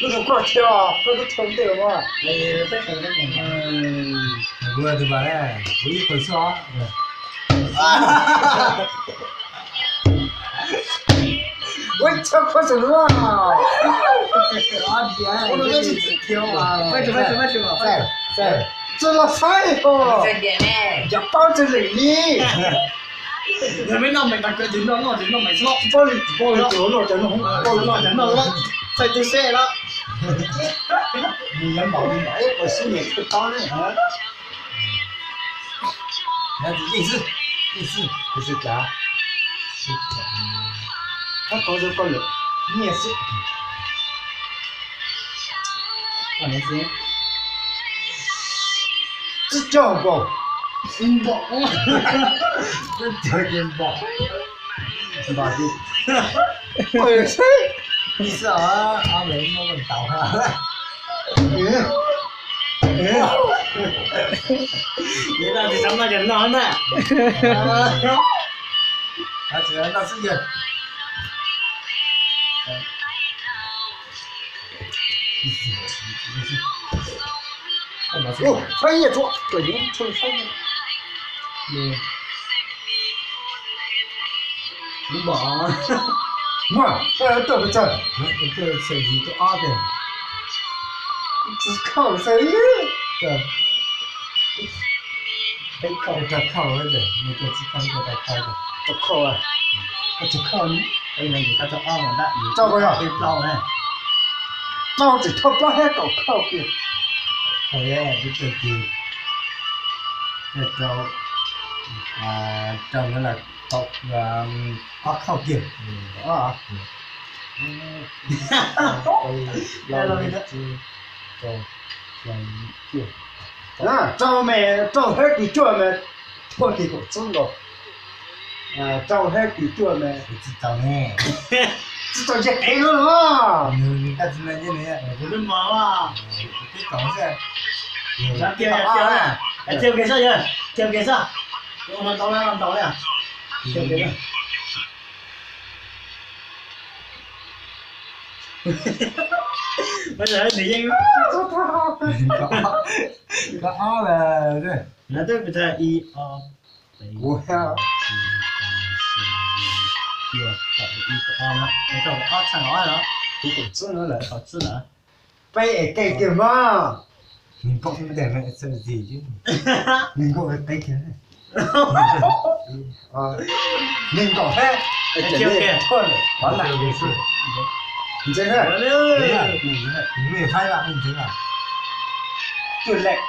Koj thiab, koj twb thau ntej mas. Kuv tus pas ne, kuv ib qho xwb os. Ua txog koj tseem luaj. Tsis los saib os. Cov paub tsis lwm li. Yog me noj me tas kawg ces noj noj ces noj me xwb. Paub li, paub li, paub li, paub li, txhais tus seb lawm. Ib puas xub me thiaj tob ne. Yeej xwb, yeej xwb, kuv tsis kav. Koj kov rau koj lawm, nyiaj xwb. Tsis cog npaum, tsis cog ces npaum, npaum ces ib xwb os, ob me muab ntaus. Nyiaj no tsis xav noj ces noj na. Tsis noj xwb yog. Faib nyiaj tsuav, faib nyiaj. Muaj, muaj, tawm pes tsawg? Tawm pes tsawg yim tau ob teg. Tsis khauj xwb. Peb khauj, rau khauj, nws rau tsis khauj, rau khauj, rau khauj, koj tsis khauj ni. Rau koj yog peb plaub na. Plaub tsis khauj, plaub hab kaum khauj kiag. Khauj, peb tawg kiag. Rau, rau no las kaum, ob khauj kiag. Rau me, rau hab kws cuaj me, thuaj tig kaum txub nkaus. Rau hab kws cuaj me, tsis tau ne. Tsis tau ntshe qev no los. Tsis tau. Thiab kev xwb, thiab kev xwb. Ntau, ntau, ntau. Mas nws yeej, koj ob lawm. Kuv ob txheej os, kuv kaum txub no lawm. Peb es kev kiag mas. Nws nkaum tes, nws nkaum tes kiag. Nws nkaum thiab. Ntseeg, nws faib lawm, ntseeg lawm. Cuaj leej.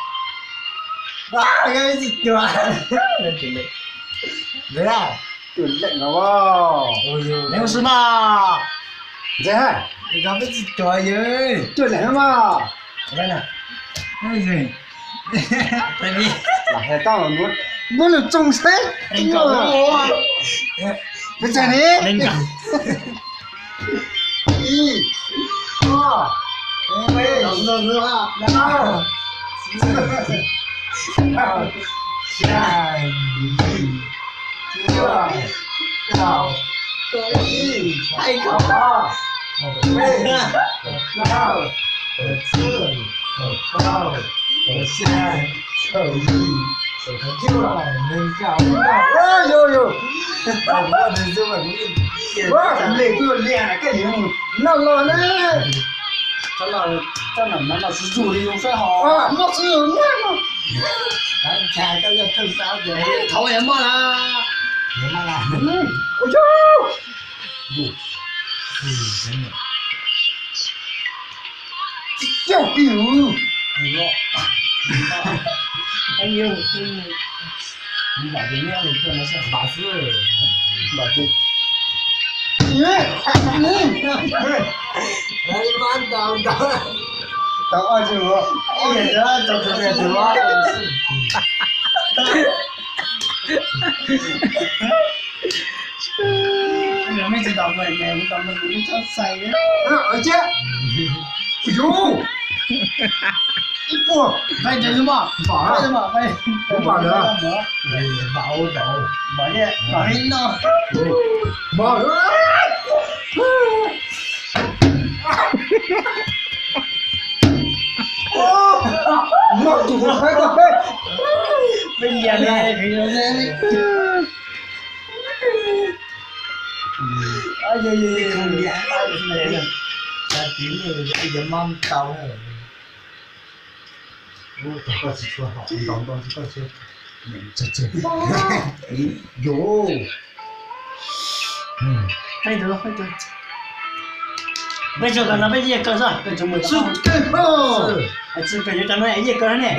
Cuaj leej no. Neb ua si mas. Ntseeg, cuaj leej no mas. Muab lus txoog seb. Peb tseg ni. Ib, ob, peb, plaub, tsib, rau, xya, yim, cuaj, kaum ib, kaum ob, kaum peb, kaum plaub, kaum tsib, kaum rau, kaum xya, kaum yim, kaum cuaj, nees nkaum, nees nkaum. Yog, yog. Kuv li kuj liam koj yuav mus noj los na. Tsob no mas noj tsis zus li, zoo saib hos. Noj tsis zus na. Thaum yog maj na. Ua, yog. Tsis coj kiag. Npam xwb. Npam xwb. Tau ob tug, tau tug, tau tug. Ua ciab. Yus, ib puas. Npam, npam lawm. Npam, npam, npam. Npam. Npam. Npam. Npam. Npam. Peb liam ne. Peb tug, peb tug. Peb tug kawg no peb yeej kawg xwb. Tsis peb yuav cov no yeej kawg ne.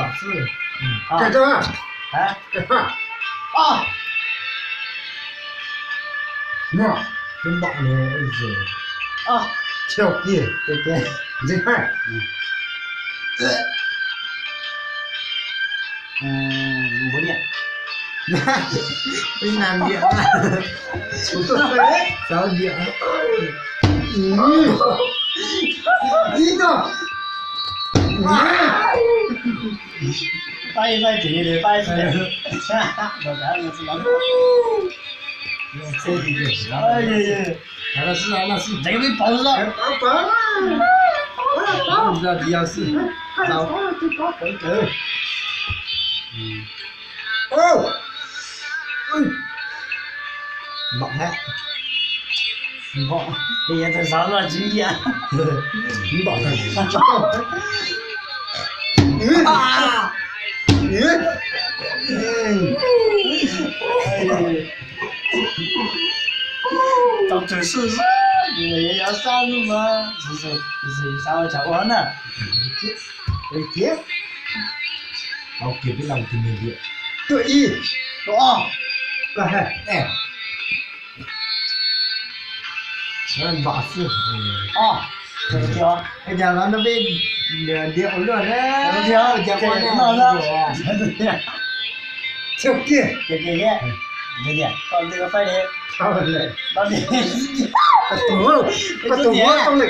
Thiab kiag, ntxim hais. Xav diam. Ib no. Pab ib pab tseem li pab ib pab. Deev peb pauv xwb. Npam hab. Npam, es yog tau xav los tsis liam. Npam tag. Tau tug xwb xwb, yog sab xwb mas, xav ua tsav ua na. Tau kiag peb leeg tus me diam. Tuaj ib, tuaj ob, koj hab. Npam xwb. Os, cas los no peb diam ua luaj na. Cas ua no thiab kiag. Koj tus faib li. Koj tus muab tau li.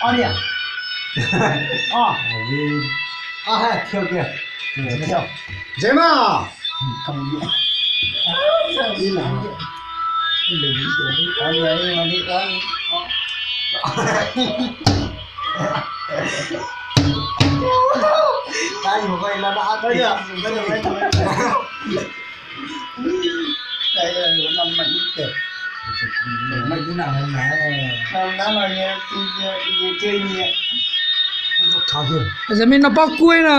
Ob diam. Ob. Ntse mas. Tam sim no pob kuab na.